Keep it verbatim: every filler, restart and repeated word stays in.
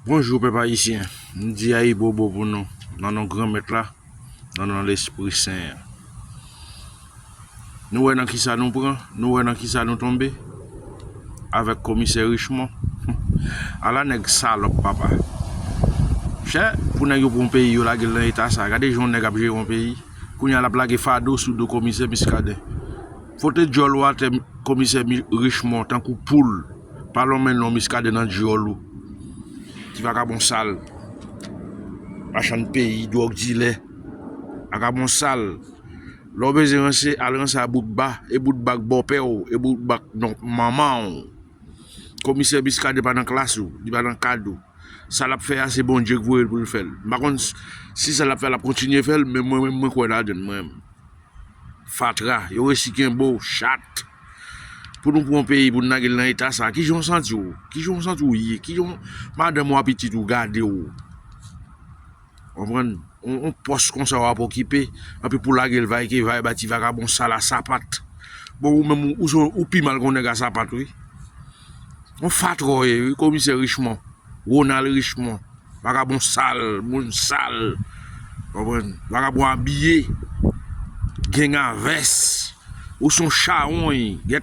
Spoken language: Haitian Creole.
Bonjou pèp ayisyen, m di ayibobo pou nou, nan non Granmèt la, nan non Lespri Sen an. Nou wè nan kisa nou pran, nou wè nan kisa nou tonbe avèk komisè Richemond. Ala nèg salòp papa. Chè, pou nèg yo pran yon peyi, yo lage l nan eta sa. Gade jan yon nèg ap jere yon peyi. Kounye a l ap lage fado sou do komisè Miskaden. Fote djòl ou atè komisè Richemond tankou poul. Pa lonmen non Miskaden nan djòl ou. Ti vakabon sal. Machann peyi, dwòg dilè. Vakabon sal. Lè w bezwen ranse, al ranse a Boutba, e Boutba k bòpè w, e Boutba k non manman w. Komisè Miskaden pa nan klas ou, li pa nan kad ou. Sa l ap fè a, se Bondye k voye l pou l fè l. M pa konn si sa l ap fè a, l ap kontinye fè l, men mwen menm, mwen kwè ladan l, mwen menm. Fatra, yo resi kenbe w, chat. Pou nou pran yon peyi, pou n lage l nan eta sa, kijan w santi w? Kijan w santi w ye? Kijan madanm ou a pitit ou gade w? Konprann? On, on pòs konsa w ap okipe, anpi pou lage l vay ke vay ba ti vakabon sal a sapat. Bon, ou menm, ou, ou, ou pi mal kon nèg a sapat, wi. On fatra w ye, wi, komisè Richemond, Ronald Richemond. Vakabon sal, moun sal. Konprann? Vakabon abiye, gang a vès. Ou se yon chawony, gèt